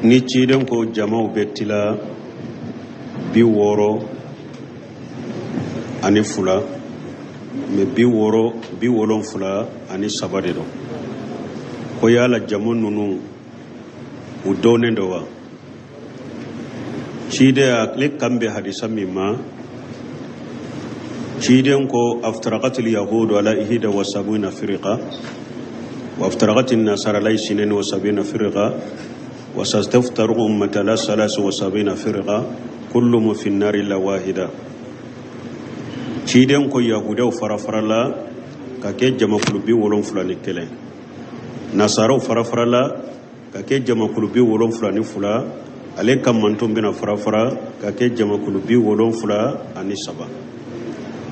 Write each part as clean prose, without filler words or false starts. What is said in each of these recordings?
Ni ciden ko jamaw bɛ tila 62, mais 60, 73 de don, ko yala jama ninnu u dɔnnen don wa? Ciden ale kan bɛ hadisa min ma, ciden ko aftarakatil yahudu ala ihida wa sabina firika wa aftarakatil nasara ala isinaini wa sabina firika wa sataftariku ummati ala salasi wa sabina firika kulluhum fi nari illa wahida. Ciden ko yahudaw farafarala ka kɛ jamakulu 71, nasaraw farafarala ka kɛ jamakulu 72, ale ka manton bɛna farafara ka kɛ jamakulu 73,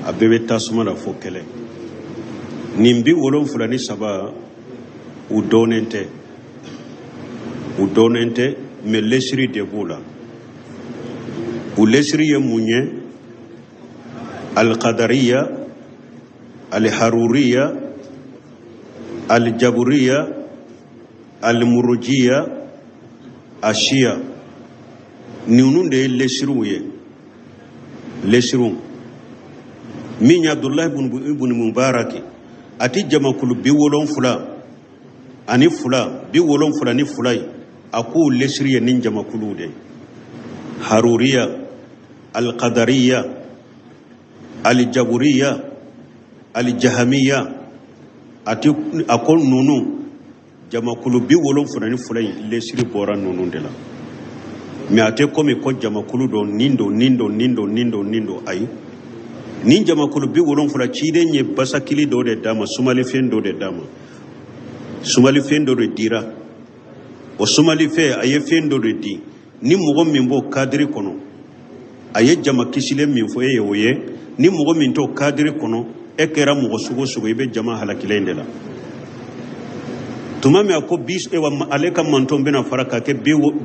a bɛɛ bɛ tasuma la fo kelen. Nin 73, u dɔnnen tɛ, u dɔnnen tɛ, mais lesiri de b'u la. U lesiri ye mun ye? Alkadariya, alharuriya, aljaburiya, almurujiya, ashiya, ninnu de ye lesiriw ye. Lesiriw min ye Abdulahi ibn Mubaraki, a ti jamakulu 72, 72 ye, a k'u lesiri ye nin jamakuluw de ye: haruriya, alkadariya, aljaburiya, aljahamiya. A ti a ko ninnu jamakulu 72 in lesiri bɔra ninnu de la. Mais a tɛ komi ko jamakulu dɔ nin don, nin don, nin don, nin don, nin don. Ayi, nin jamakulu 70, ciden ye basakili dɔ de d'a ma, sumalifɛn dɔ de d'a ma, sumalifɛn dɔ de dira. O sumalifɛn, a ye fɛn dɔ de di. Ni mɔgɔ min b'o kadiri kɔnɔ, a ye jama kisilen min fɔ e ye, o ye. Ni mɔgɔ min t'o kadiri kɔnɔ, e kɛra mɔgɔ sugu o sugu, i bɛ jama halakilen de la. Tuma min a ko bi ale ka manton bɛna fara ka kɛ 73,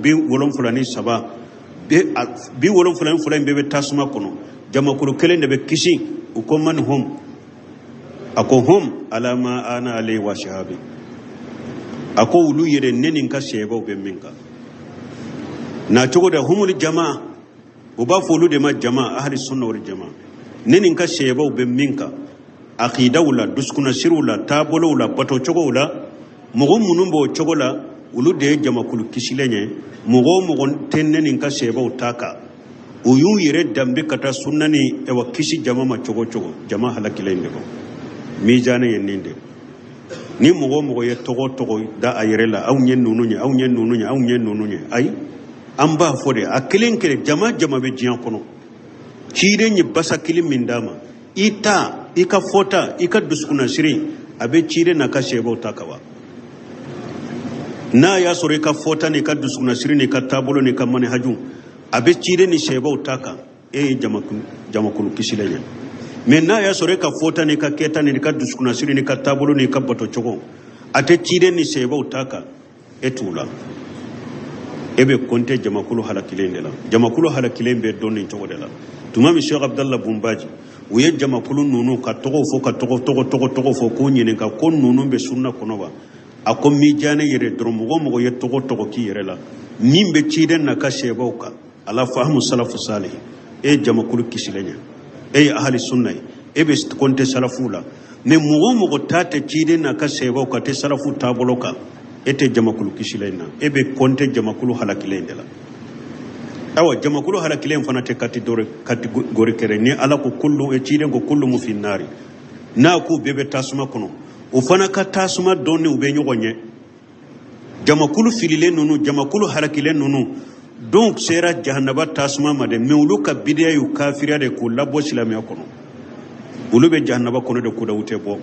72 in bɛɛ bɛ tasuma kɔnɔ, jamakulu kelen de bɛ kisi. U ko man hum? A ko hum ala ma ana alayhi wa sahabi. A ko olu yɛrɛ, ne ni n ka sahabaw bɛ min kan na cogo da, humul jama, u b'a fɔ olu de ma jama, ahli sunna wal jama. Ne ni n ka sahabaw bɛ min kan akidaw la, dusukunnasiriw la, taabolow la, bato cogow la, mɔgɔ minnu b'o cogo la, olu de ye jamakulu kisilen ye. Mɔgɔ o mɔgɔ tɛ ne ni n ka sahabaw ta kan, u y'u yɛrɛ danbe ka taa sunna ni ɛwa kisi jama ma cogo o cogo, jama halakilen de don. Mizani ye nin de. Ni mɔgɔ o mɔgɔ ye tɔgɔ tɔgɔ da a yɛrɛ la, anw ye ninnu ye, anw ye ninnu ye, anw ye ninnu ye, ayi, an b'a fɔ de a kelen kelen. Jama jama bɛ diɲɛ kɔnɔ, ciden ye basakili min d'a ma, i ta, i ka fɔta, i ka dusukunnasiri, a bɛ ciden n'a ka sahabaw ta kan wa? N'a y'a sɔrɔ i ka fɔta n'i ka dusukunnasiri n'i ka taabolo n'i ka manihaju, a bɛ ciden ni sahabaw ta kan, e ye jamakulu kisilen ye. Mais n'a y'a sɔrɔ e ka fɔta n'i ka kɛta n'i ka dusukunnasiri n'i ka taabolo n'i ka bato cogo, a tɛ ciden ni sahabaw ta kan, e t'u la, e bɛ kɔnte jamakulu halakilen de la. Jamakulu halakilen bɛ dɔn nin cogo de la. Tuma min Sheikh Abdallah Bunbaji, u ye jamakulu ninnu ka tɔgɔ fɔ, ka tɔgɔ tɔgɔ tɔgɔ tɔgɔ fɔ, k'u ɲininka ko ninnu bɛ sunna kɔnɔ wa? A ko mijane yɛrɛ dɔrɔn, mɔgɔ o mɔgɔ ye tɔgɔ tɔgɔ k'i yɛrɛ la min bɛ ciden n'a ka sahabaw kan, ala fahamu salafu salih, e ye jamakulu kisilen ye, e ye ahali sunna ye, e bɛ kɔnte salafu la. Mais mɔgɔ o mɔgɔ ta tɛ ciden n'a ka sahabaw kan, tɛ salafu taabolo kan, e tɛ jamakulu kisilen na, e bɛ kɔnte jamakulu halakilen de la. Awa, jamakulu halakilen fana tɛ kategori kelen. Ni Ala ko kullu, e ciden ko kulluhum fi nari, n'a k'u bɛɛ bɛ tasuma kɔnɔ, o fana ka tasuma dɔnni, u bɛ ɲɔgɔn ɲɛ. Jamakulu fililen ninnu, jamakulu halakilen ninnu, dɔw sera jahanaba tasuma ma dɛ, mais olu ka bidiya y'u kafiriya de k'u labɔ silamɛya kɔnɔ. Olu bɛ jahanaba kɔnɔ de kudayi, u tɛ bɔ.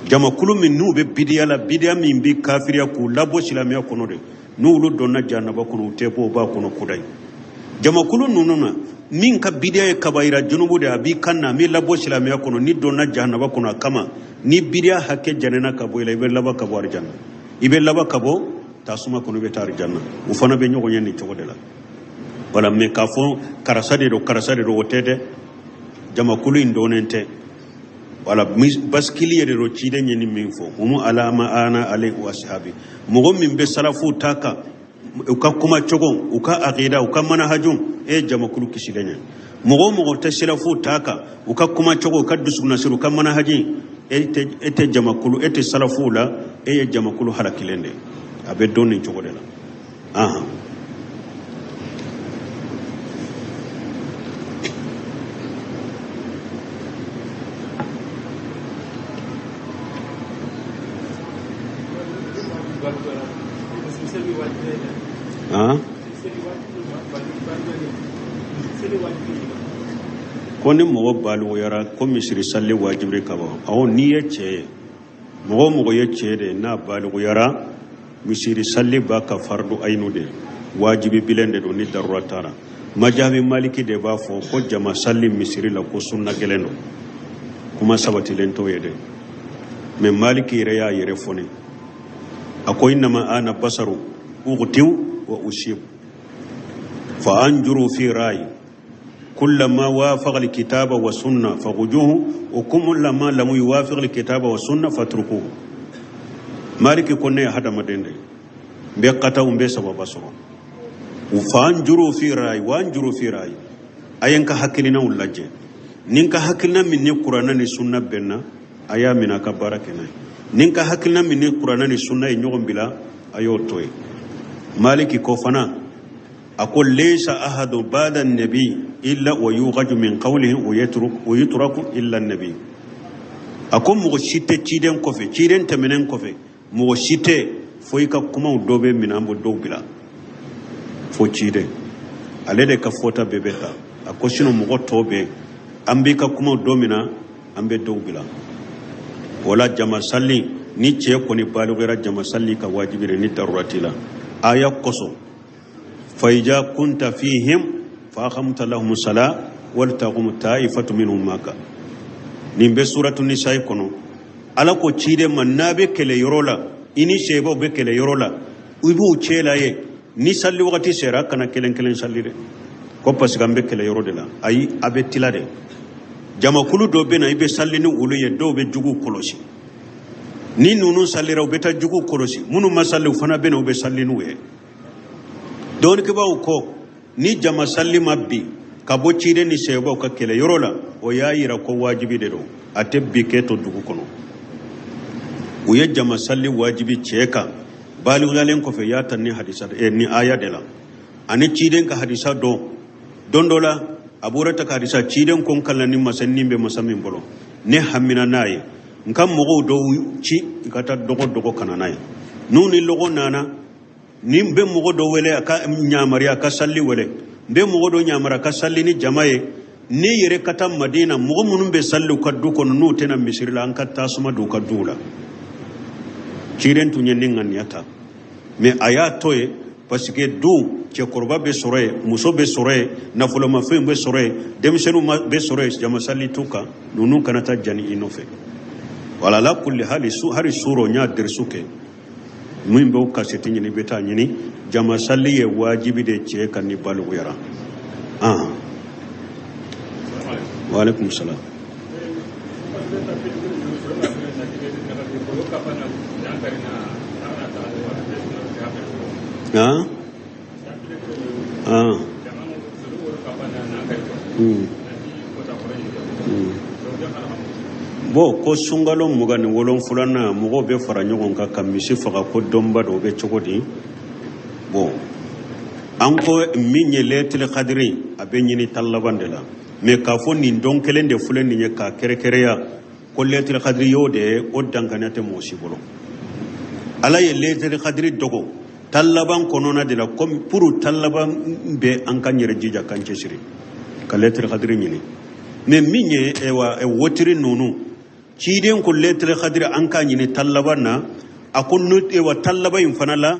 Jamakulu min n'u bɛ bidiya la, bidiya min bɛ kafiriya k'u labɔ silamɛya kɔnɔ de, n'olu donna jahanaba kɔnɔ, u tɛ bɔ, u b'a kɔnɔ kudayi. Jamakulu ninnu na, min ka bidiya ye kabayira junubu de, a b'i kan na, a b'i labɔ silamɛya kɔnɔ, n'i donna jahanaba kɔnɔ a kama, ni bidiya hakɛ jɛnɛna ka bɔ i la, i bɛ laban ka bɔ arijanna, i bɛ laban ka bɔ tasuma kɔnɔ, i bɛ taa arijanna. U fana bɛ ɲɔgɔn ye nin cogo de la. Wala, mais k'a fɔ karisa de don, karisa de don, o tɛ dɛ. Jamakulu in dɔnnen tɛ. Wala, basikili yɛrɛ don. Ciden ye nin min fɔ, humu ala ma ana alayhi wa sahabi, mɔgɔ min bɛ salafu ta kan. U ka kuma cogo, u ka akida, u ka manahaju, e ye jamakulu kisilen ye. Mɔgɔ o mɔgɔ tɛ salafu ta kan, u ka kuma cogo, u ka dusukunnasiri, u ka manahaji, e tɛ jamakulu, e tɛ salafuw la, e ye jamakulu halakilen de ye. A bɛ dɔn nin cogo de la. Ahan. Han? Ko ni mɔgɔ baliguyara ko misiri sali wajibiri ka ban. Awɔ, n'i ye cɛ ye, mɔgɔ o mɔgɔ ye cɛ de ye n'a baliguyara, misiri sali b'a ka fardu ayinu de ye, wajibi bilen de don ni darura t'a la. Majabi maliki de b'a fɔ ko jama sali misiri la ko sunna gɛlɛn don, kuma sabatilen t'o ye dɛ. Mɛ maliki yɛrɛ y'a yɛrɛ fɔ ne a ko innama ana basaru ughtiw wa usib fa anjuru fi rayi kullama wafaqa alkitaba wa sunna fakhujuhu wa kullama lam yuwafiq alkitaba wa sunna fatrukuhu. Maliki ko ne ye hadamaden de ye, n bɛ kataw, n bɛ sababa sɔrɔ. Fa anjuru fi rayi wa anjuru fi rayi, a ye n ka hakilinaw lajɛ, ni n ka hakilina min ni kuranɛ ni sunna bɛnna, a y'a minɛ a ka baara kɛ n'a ye, ni n ka hakilina min ni kuranɛ ni sunna ye ɲɔgɔn bila, a y'o to yen. Maliki ko fana, a ko laysa ahadu ba'da nabi illa wa yughaju min qawlihi wa yutraku illa nabi. A ko mɔgɔ si tɛ ciden kɔfɛ, ciden tɛmɛnen kɔfɛ, mɔgɔ si tɛ fo i ka kumaw dɔ bɛ minɛ, an bɛ dɔw bila, fo ciden ale de ka fɔta bɛɛ bɛ ta. A ko sinon mɔgɔ tɔ bɛɛ, an b'i ka kumaw dɔ minɛ, an bɛ dɔw bila. O la jama sali, ni cɛ kɔni baliguyara, jama sali ka wajibi de ni darura t'i la. Aya kosɔn, fa iza kunta fihim fa aqamta lahum sala waltaqum ta'ifatu minhum maka. Nin bɛ suratu nisa'i kɔnɔ. Ala ko ciden ma, n'a bɛ kɛlɛ yɔrɔ la, i ni sebaw bɛ kɛlɛ yɔrɔ la, i b'u cɛ la ye, ni sali wagati sera, a kana kelen kelen sali dɛ, ko parce que an bɛ kɛlɛ yɔrɔ de la. Ayi, a bɛ tila de. Jamakulu dɔ bɛ na, i bɛ sali ni olu ye, dɔw bɛ juguw kɔlɔsi. Ni ninnu salira, u bɛ taa juguw kɔlɔsi. Minnu ma sali, u fana bɛ na, u bɛ sali n'u ye. Dɔnnikɛbaaw ko ni jama sali ma bin ka bɔ ciden ni sebaw ka kɛlɛ yɔrɔ la, o y'a yira ko wajibi de don, a tɛ bin k'e to dugu kɔnɔ. U ye jama sali wajibi cɛ kan baliguyalen kɔfɛ, y'a ta ni hadisa ni aya de la, ani ciden ka hadisa dɔ. Don dɔ la, Abu Hurairah ka hadisa, ciden ko n kalila ni masa nin bɛ masa min bolo, ne hamina n'a ye, n ka mɔgɔw dɔw ci i ka taa dɔgɔ dɔgɔ ka na n'a ye. N'u ni lɔgɔ nana, ni n bɛ mɔgɔ dɔ wele a ka ɲamariya a ka sali wele, n bɛ mɔgɔ dɔ ɲamariya a ka sali ni jama ye, ne yɛrɛ ka taa Madina, mɔgɔ minnu bɛ sali u ka du kɔnɔ, n'u tɛna misiri la, an ka tasuma don u ka duw la. Ciden tun ye nin ŋaniya ta, mais a y'a to yen parce que du cɛkɔrɔba bɛ sɔrɔ yen, muso bɛ sɔrɔ yen, nafolomafɛnw bɛ sɔrɔ yen, denmisɛnninw bɛ sɔrɔ yen, jama sali t'u kan, ninnu kana taa jani i nɔfɛ. Wala ala kulli hali su hali suro n y'a derisu kɛ, min b'o kasɛti ɲini, i bɛ taa ɲini. Jama sali ye wajibi de cɛ kan ni baliguyara. Wa alaikum salam. Ah ah. Bon, ko sunkalo 27nan, mɔgɔw bɛ fara ɲɔgɔn kan ka misi faga, ko dɔnba dɔ bɛ cogo di? Bon, an ko min ye lɛtili kadiri, a bɛ ɲini tan laban de la. Mais k'a fɔ nin don kelen de filɛ nin ye k'a kɛrɛkɛrɛya ko lɛtili kadiri y'o de ye, o dankaniya tɛ mɔgɔ si bolo. Ala ye lɛtili kadiri dogo tan laban kɔnɔna de la, comme pour tan laban bɛ an k'an yɛrɛ jija k'an cɛsiri ka lɛtili kadiri ɲini. Mais min ye wotiri ninnu, ciden ko lɛtili kadiri an k'a ɲini tan laban na. A ko tan laban in fana la.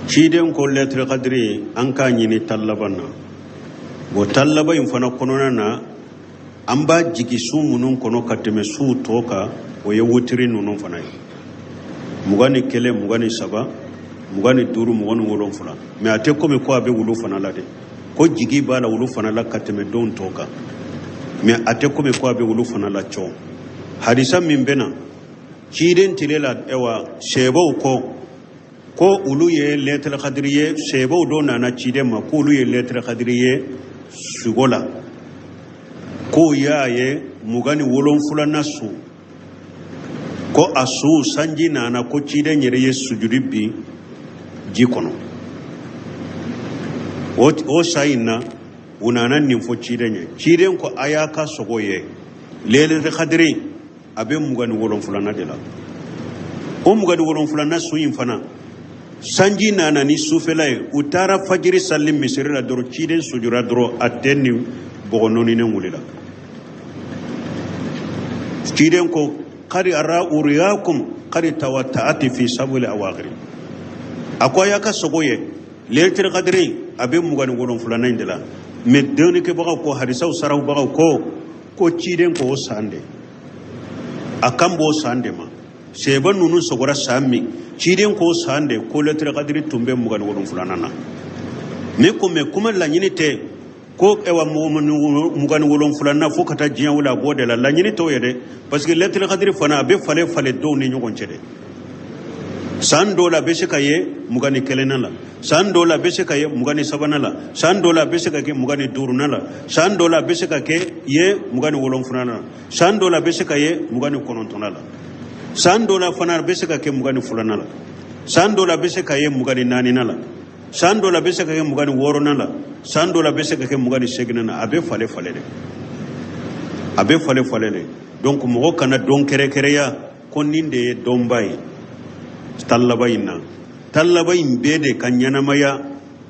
Ciden ko lɛtiri kadiri an k'a ɲini tan laban na. Bon, tan laban in fana kɔnɔna na, an b'a jigin su minnu kɔnɔ ka tɛmɛ suw tɔ kan. O ye wutiri ninnu fana ye, 21, 23, 25, 27. Mais a tɛ komi ko a bɛ wulu fana la dɛ, ko jigi b'a la wulu fana la ka tɛmɛ don tɔw kan, mais a tɛ komi ko a bɛ wulu fana la. Cɔ hadisa min bɛ na ciden tile la, ɛwa, sɛbɛw ko olu ye lɛtɛrɛ kadiri ye. Sɛbɛw dɔ nana ciden ma ko olu ye lɛtɛrɛ kadiri ye sugo la, k'o y'a ye 27nan su, ko a su sanji nana, ko ciden yɛrɛ ye sujudi bin ji kɔnɔ. O sa in na, u nana nin fɔ ciden ye. Ciden ko a y'a ka sogo ye, lɛlɛtɛ kadiri a bɛ 27nan de la. O 27nan su in fana, sanji nana ni sufɛla ye. U taara fajiri sali misiri la dɔrɔn, ciden sujura dɔrɔn, a tɛn ni bɔgɔ nɔɔninen wulila. Ciden ko kadi ara uriyakum kadi tawata'ati fi sabili awakiri. A ko a y'a ka sogo ye, lɛlɛtɛ kadiri a bɛ 27nan in de la. Mais dɔnnikɛbagaw ko, hadisaw sarawubagaw ko ciden ko o san de, a kan b'o san de ma. Sɛba ninnu sogora san min, ciden ko san de ko lɛtɛrɛ kadiri tun bɛ 27nan na. Mais ko mais kuma laɲini tɛ ko ɛwa 27nan fo ka taa diɲɛ wuli a b'o de la. Laɲini t'o ye dɛ, parce que lɛtɛrɛ kadiri fana a bɛ falen falen dɔw ni ɲɔgɔn cɛ dɛ. San dɔw la a bɛ se ka ye 21nan la, san dɔw la a bɛ se ka ye 23nan la, san dɔw la a bɛ se ka kɛ 25nan la, san dɔw la a bɛ se ka kɛ ye 27nan la, san dɔw la a bɛ se ka ye 29nan la, san dɔw la fana a bɛ se ka kɛ 22nan la, san dɔw la a bɛ se ka ye 24nan la, san dɔw la a bɛ se ka kɛ 26nan la, san dɔw la a bɛ se ka kɛ 28nan na. A bɛ falen falen dɛ, a bɛ falen falen dɛ. Donc mɔgɔ kana don kɛrɛkɛrɛya ko nin de ye donba ye tan laban in na. Tan laban in bɛɛ de ka ɲɛnamaya,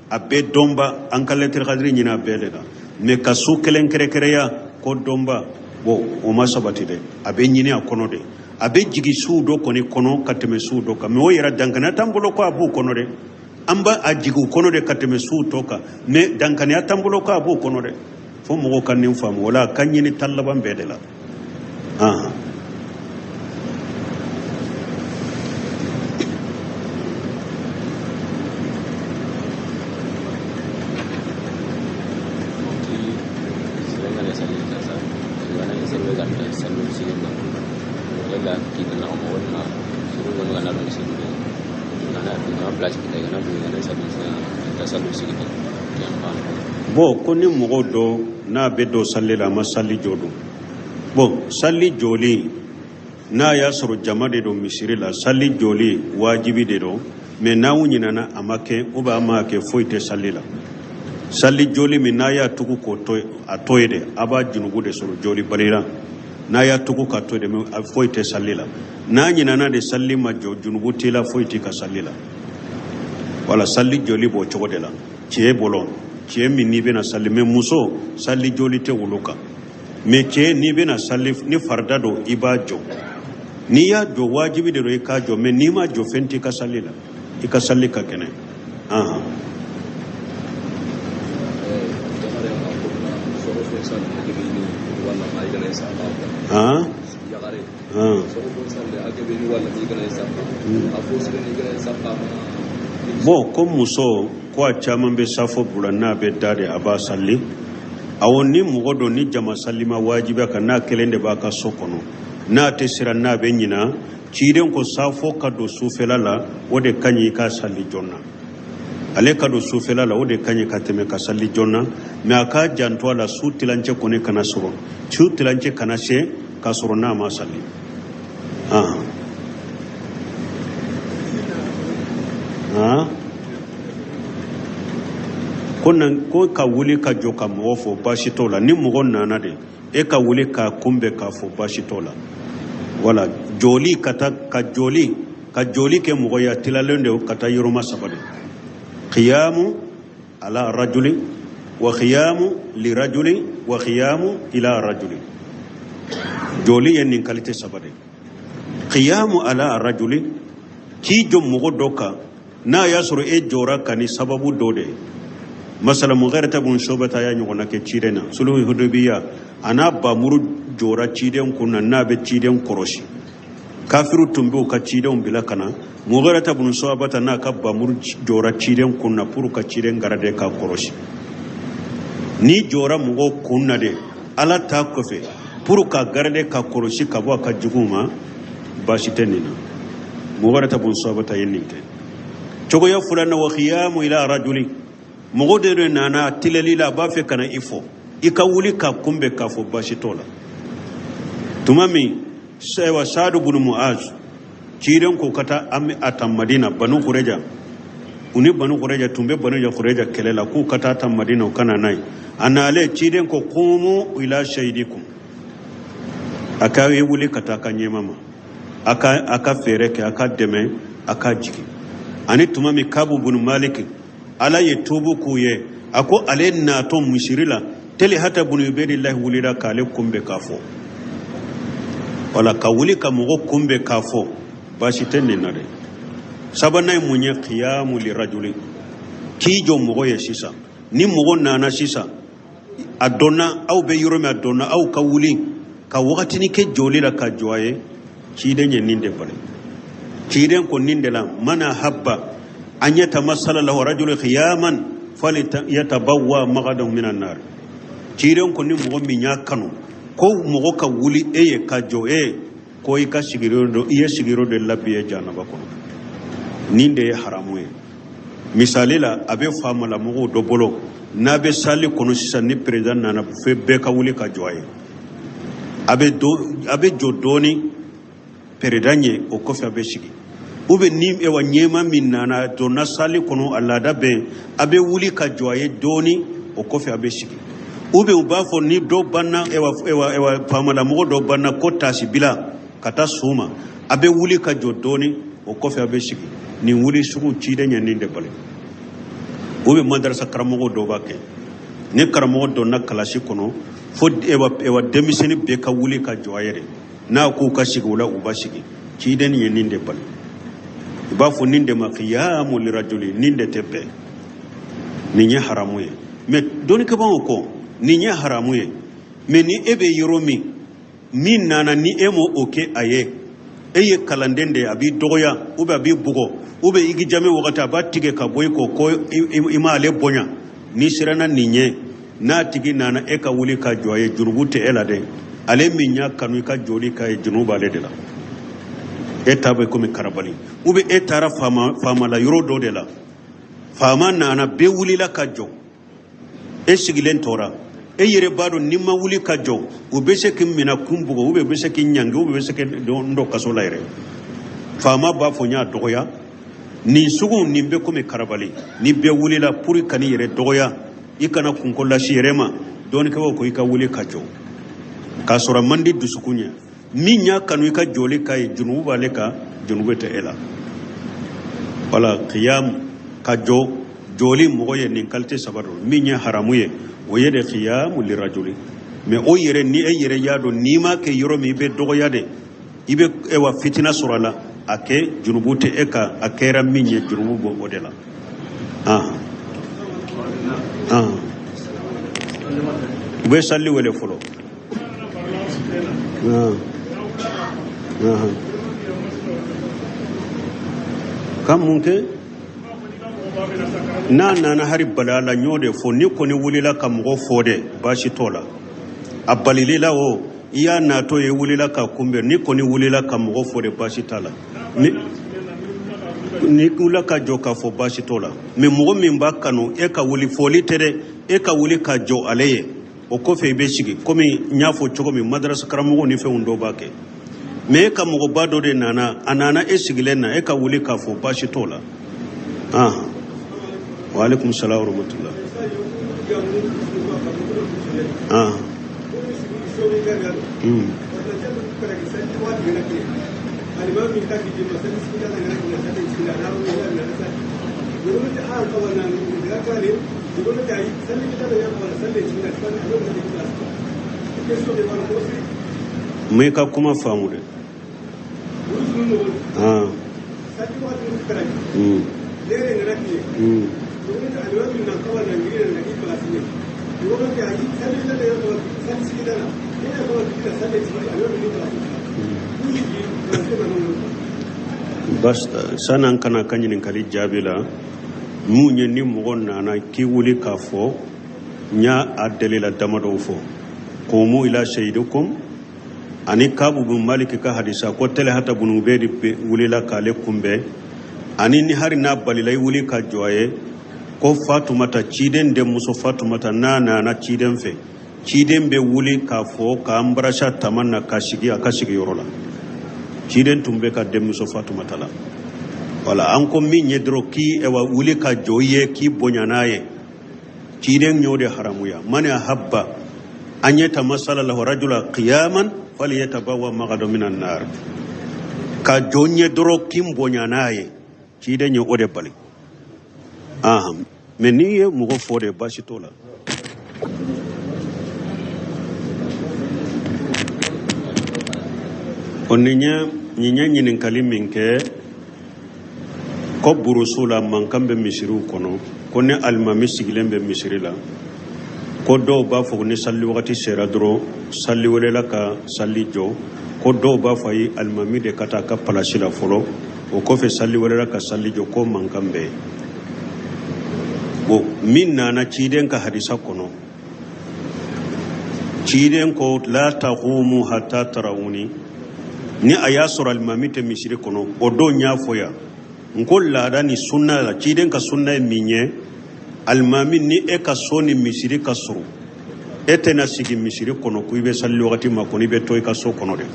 a bɛɛ donba, an ka lɛtɛrɛ kadiri ɲini a bɛɛ de la. Mais ka su kelen kɛrɛkɛrɛya ko donba, bon, o ma sabati dɛ. A bɛ ɲini a kɔnɔ de, a bɛ jigin suw dɔ kɔni kɔnɔ ka tɛmɛ suw dɔ kan. Mais o yɛrɛ dankaniya t'an bolo ko a b'u kɔnɔ dɛ. An b'a a jigin u kɔnɔ de ka tɛmɛ suw tɔ kan, mais dankaniya t'an bolo ko a b'u kɔnɔ dɛ. Fo mɔgɔw ka nin faamu. O la a ka ɲini tan laban bɛɛ de la. Ahan. Bon, ko ni mɔgɔ dɔ n'a bɛ don sali la, a ma sali jɔ don. Bon, sali jɔli, n'a y'a sɔrɔ jama de don misiri la, sali jɔli wajibi de don. Mais n'aw ɲinana a ma kɛ ou bien a ma kɛ, foyi tɛ sali la. Sali jɔli min n'a y'a tugu k'o to a to ye dɛ, a b'a junubu de sɔrɔ jɔli bali la. N'a y'a tugu ka to de, foyi tɛ sali la. N'a ɲinana de sali ma jɔ, junubu t'i la, foyi t'i ka sali la. Wala sali jɔli b'o cogo de la cɛ bolo, cɛ min n'i bɛna sali. Mais muso, sali jɔli tɛ olu kan. Mais cɛ, n'i bɛna sali, ni farida don, i b'a jɔ. N'i y'a jɔ, wajibi de don i k'a jɔ. Mais n'i ma jɔ, fɛn t'i ka sali la, i ka sali ka kɛnɛ. Ahan. Han. Han. Bon, ko muso ko a caman bɛ safo bila n'a bɛ da de, a b'a sali. Awɔ, ni mɔgɔ don ni jama sali ma wajibiya kan, n'a kelen de b'a ka so kɔnɔ, n'a tɛ siran, n'a bɛ ɲina, ciden ko safo ka don sufɛla la, o de ka ɲi i ka sali joona. Ale ka don sufɛla la, o de ka ɲi ka tɛmɛ ka sali joona. Mais a k'a janto a la, su tilancɛ kɔni kana sɔrɔ, su tilancɛ kana se k'a sɔrɔ n'a ma sali. Ah. Ah. Ko nan ko ka wuli ka jɔ ka mɔgɔ fo, baasi t'o la. Ni mɔgɔ nana de, e ka wuli k'a kunbɛn k'a fo, baasi t'o la. Wala jɔli ka taa ka jɔli kɛ mɔgɔ ye, a tilalen de ka taa yɔrɔma saba de: qiyamu ala rajuli wa qiyamu li rajuli wa qiyamu ila rajuli. Jɔli ye nin qualité saba de. Qiyamu ala rajuli, k'i jɔ mɔgɔ dɔ kan, n'a y'a sɔrɔ e jɔra ka ni sababu dɔ de ye. Masala, Mughirata bun Shobata y'a ɲɔgɔnna kɛ ciden na sulhu Hudabiya. A n'a bamuru jɔra ciden kun na, n'a bɛ ciden kɔrɔsi. Kafiru tun b'u ka cidenw bila ka na. Mughirata bunu Shu'bata n'a ka bamuru jɔra ciden kun na pour ka ciden garade k'a kɔlɔsi. N'i jɔra mɔgɔw kun na de, Ala ta kɔfɛ, pour ka garade ka kɔlɔsi ka bɔ a ka juguw ma, baasi tɛ nin na. Mughirata bunu Shu'bata ye nin kɛ. Cogoya filanan, wa khiyamu ila rajuli, mɔgɔ de nana tileli la, a b'a fɛ ka na i fɔ, i ka wuli ka kunbɛn k'a fɔ, baasi t'o la. Tuma min ayiwa Saadu bunu Muaz, ciden ko ka taa a ta Madina, Banu Kureja, u ni Banu Kureja tun bɛ Banu Kureja kɛlɛ la, k'u ka taa ta Madina, u ka na n'a ye. A nalen, ciden ko qumu ila shayidikum, a ka ye wuli ka taa ka ɲɛma ma, a ka fɛɛrɛ kɛ, a ka dɛmɛ, a ka jigin. Ani tuma min Kabu bunu Maliki, Ala ye tubu k'u ye, a ko ale natɔ misiri la, Talihata bunu Ubedilahi wulila k'ale kunbɛn k'a fɔ. Wala ka wuli ka mɔgɔ kunbɛn k'a fɔ, baasi tɛ nin na dɛ. Sabanan ye mun ye? Qiyamu lirajuli, k'i jɔ mɔgɔ ye sisan. Ni mɔgɔ nana sisan, a dɔnna aw bɛ yɔrɔ min, a dɔnna aw ka wuli ka wagatinin kɛ jɔli la ka jɔ a ye. Ciden ye nin de bali. Ciden ko nin de la, man ahabba an yatamassala lahu rajulu qiyaman falyatabawwa maqadahu minan nar. Ciden ko ni mɔgɔ min y'a kanu ko mɔgɔ ka wuli e ye ka jɔ e ye, ko i ka sigiyɔrɔ dɔ, i ye sigiyɔrɔ dɔ labɛn ye jahanaba kɔnɔ. Nin de ye haramu ye. Misali la, a bɛ faamalamɔgɔw dɔ bolo, n'a bɛ sali kɔnɔ sisan, ni président nana, fo bɛɛ ka wuli ka jɔ a ye. A bɛ jɔ dɔɔni président ye, o kɔfɛ a bɛ sigi. Ou bien ni ewa ɲɛma min nana donna sali kɔnɔ, a laada bɛ yen, a bɛ wuli ka jɔ a ye dɔɔni, o kɔfɛ a bɛ sigi. Ou bien u b'a fɔ ni dɔ banna, ewa ewa ewa faamalamɔgɔ dɔ banna ko taasibila ka taa su ma, a bɛ wuli ka jɔ dɔɔni, o kɔfɛ a bɛ sigi. Nin wuli sugu, ciden ye nin de bali. Ou bien madarasa karamɔgɔ dɔw b'a kɛ, ni karamɔgɔ donna kalasi kɔnɔ, fo ewa ewa denmisɛnnin bɛɛ ka wuli ka jɔ a yɛrɛ, n'a k'u ka sigi o la, u b'a sigi. Ciden ye nin de bali. I b'a fɔ nin de ma qiyamu lirajuli, nin de tɛ bɛn, nin ye haramu ye. Mais dɔnnikɛbaaw ko nin ye haramu ye, mais ni e bɛ yɔrɔ min, min nana ni e m'o o kɛ a ye, e ye kalanden de ye, a b'i dɔgɔya, ou bien a b'i bugɔ, ou bien i k'i jami wagati a b'a tigɛ ka bɔ i kɔ ko i m'ale bonya, n'i siranna nin ɲɛ, n'a tigi nana e ka wuli ka jɔ a ye, jurubu tɛ e la dɛ. Ale min y'a kanu i ka jɔli k'a ye, jurubu b'ale de la. E ta bɛ komi karabali. Ou bien e taara faama la yɔrɔ dɔ de la, faama nana, bɛɛ wulila ka jɔ, e sigilen tora. E yɛrɛ b'a dɔn n'i ma wuli ka jɔ, u bɛ se k'i minɛ k'i bugɔ, ou bien u bɛ se k'i ɲangi, ou bien u bɛ se k'i don kaso la yɛrɛ. Faama b'a fɔ n y'a dɔgɔya. Nin sugu nin bɛ komi karabali. Ni bɛɛ wulila pour ka n'i yɛrɛ dɔgɔya, i kana kunko lase yɛrɛ ma, dɔnnikɛbaaw ko i ka wuli ka jɔ k'a sɔrɔ a man di dusukun ye. Min y'a kanu i ka jɔli k'a ye, junubu b'ale kan, junubu tɛ e la. Wala qiyam ka jɔ jɔli mɔgɔ ye, nin qualité saba don. Min ye haramu ye, o ye de qiyamu lirajuli. Mais o yɛrɛ, ni e yɛrɛ y'a dɔn n'i m'a kɛ yɔrɔ min, i bɛ dɔgɔya de, i bɛ ewa fitina sɔrɔ a la, a kɛ, junubu tɛ e kan. A kɛra min ye, junubu b'o o de la. U bɛ sali wele fɔlɔ. Ka mun kɛ n'a nana hari bala la? N y'o de fɔ, ni kɔni wulila ka mɔgɔ fɔ de, baasi t'o la. A balili la o, i y'a natɔ ye, wulila ka kunbɛn, ni kɔni wulila ka mɔgɔ fɔ de, baasi t'a la. Ni wulila ka jɔ k'a fɔ, baasi t'o la. Mais mɔgɔ min b'a kanu e ka wuli, fɔli tɛ dɛ, e ka wuli ka jɔ ale ye, o kɔfɛ i bɛ sigi. Komi n y'a fɔ cogo min, madarasa karamɔgɔw ni fɛnw dɔw b'a kɛ. Mais e ka mɔgɔba dɔ de nana, a nana e sigilen na, e ka wuli k'a fɔ, baasi t'o la. Wa alaikum salam wa rahmatullah. Mun ka kuma faamu dɛ. Bas san'an ka na ka ɲininkali jaabi la, mun ye ni mɔgɔ nana k'i wuli k'a fɔ, n y'a a dalila damadɔw fɔ, qumu ila sayidikum, ani Kabu bin Maliki ka hadisa ko Talihata bunu Ubedi wulila k'ale kunbɛn, ani ni hari n'a balila i wuli ka jɔ a ye, ko Fatumata ciden denmuso Fatumata n'a nana ciden fɛ, ciden bɛ wuli k'a fɔ k'an barasa tama na ka sigi a ka sigiyɔrɔ la. Ciden tun bɛ ka denmuso Fatumata la. Wala an ko min ye dɔrɔn k'i ɛwa wuli ka jɔ i ye k'i bonya n'a ye, ciden y'o de haramuya. Man ahabba an yatamasala lahu rajula qiyaman falyatabawa maqadahu minan nar, ka jɔ n ye dɔrɔn k'i bonya n'a ye, ciden ye o de bali. Ahan, mais n'i ye mɔgɔ fɔ de, baasi t'o la. O nin ye nin ye ɲininkali min kɛ ko burusu la mankan bɛ misiriw kɔnɔ, ko ni alimami sigilen bɛ misiri la, ko dɔw b'a fɔ ko ni sali wagati sera dɔrɔn saliwelela ka sali jɔ, ko dɔw b'a fɔ ayi, alimami de ka taa a ka palasi la fɔlɔ, o kɔfɛ saliwelela ka sali jɔ, ko mankan bɛ yen. Bon, min nana ciden ka hadisa kɔnɔ, ciden ko la taqumu hatta tarawuni, ni a y'a sɔrɔ alimami tɛ misiri kɔnɔ, o don n y'a fɔ yan n ko laada ni sunna la, ciden ka sunna ye min ye, alimami ni e ka so ni misiri ka surun, e tɛna sigi misiri kɔnɔ ko i bɛ sali wagati makɔnɔ, i bɛ to i ka so kɔnɔ de.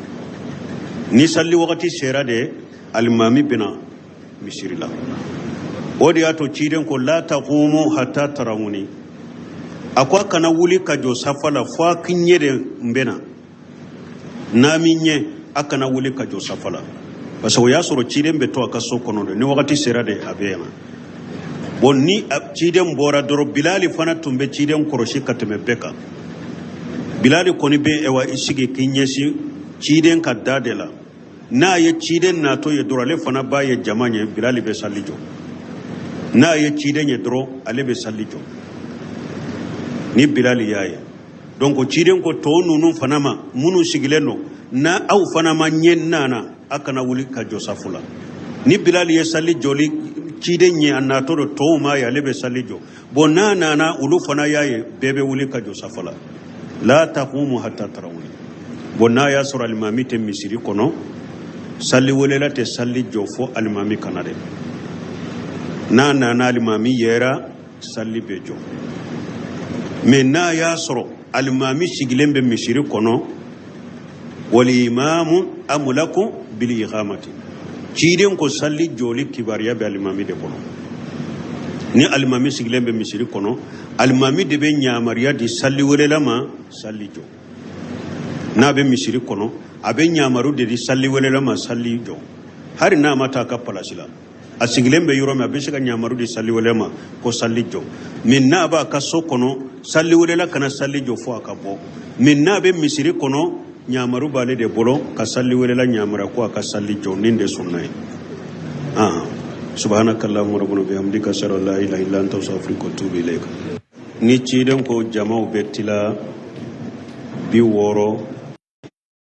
Ni sali wagati sera de, alimami bɛna misiri la. O de y'a to ciden ko la taqumu hatta tarawuni, a ko a kana wuli ka jɔ safa la fo a k'i ɲɛ de n bɛ na, n'a m'i ɲɛ a kana wuli ka jɔ safa la, parce que o y'a sɔrɔ ciden bɛ to a ka so kɔnɔ de, ni wagati sera de a bɛ yan. Bon, ni ciden bɔra dɔrɔn, Bilali fana tun bɛ ciden kɔrɔsi ka tɛmɛ bɛɛ kan. Bilali kɔni bɛ ɛwa i sigi k'i ɲɛsin ciden ka da de la, n'a ye ciden natɔ ye dɔrɔn, ale fana b'a ye jama ɲɛ, Bilali bɛ sali jɔ. N'a ye ciden ye dɔrɔn, ale bɛ sali jɔ ni Bilali y'a ye. Donc ciden ko tɔw ninnu fana ma minnu sigilen don, n'a aw fana ma ɲɛ nana, a kana wuli ka jɔ safu la. Ni Bilali ye sali jɔli ciden ɲɛ a natɔ don, tɔw m'a ye, ale bɛ sali jɔ. Bon, n'a nana olu fana y'a ye, bɛɛ bɛ wuli ka jɔ safu la. La taqumu hatta tarawuni. Bon, n'a y'a sɔrɔ alimami tɛ misiri kɔnɔ, sali welela tɛ sali jɔ fo alimami ka na dɛ. N'a nana alimami yera, sali bɛ jɔ. Mais n'a y'a sɔrɔ alimami sigilen bɛ misiri kɔnɔ, walimamu amulaku bil iqamati, ciden ko sali jɔli kibaruya bɛ alimami de bolo. Ni alimami sigilen bɛ misiri kɔnɔ, alimami de bɛ yamaruya di sali welela ma sali jɔ. N'a bɛ misiri kɔnɔ, a bɛ yamaru de di sali welela ma sali jɔ, hali n'a ma taa a ka palasi la, a sigilen bɛ yɔrɔ min, a bɛ se ka ɲamaru di saliwelela ma ko sali jɔ. Mais n'a b'a ka so kɔnɔ, saliwelela kana sali jɔ fo a ka bɔ. Mais n'a bɛ misiri kɔnɔ, ɲamaru b'ale de bolo ka saliwelela ɲamara ko a ka sali jɔ. Nin de sunna ye. Subhanaka allahumma rabbana bihamdika ashhadu an la ilaha illa anta astaghfiruka wa atubu ilayk. Ni ciden ko jamaw bɛ tila 60.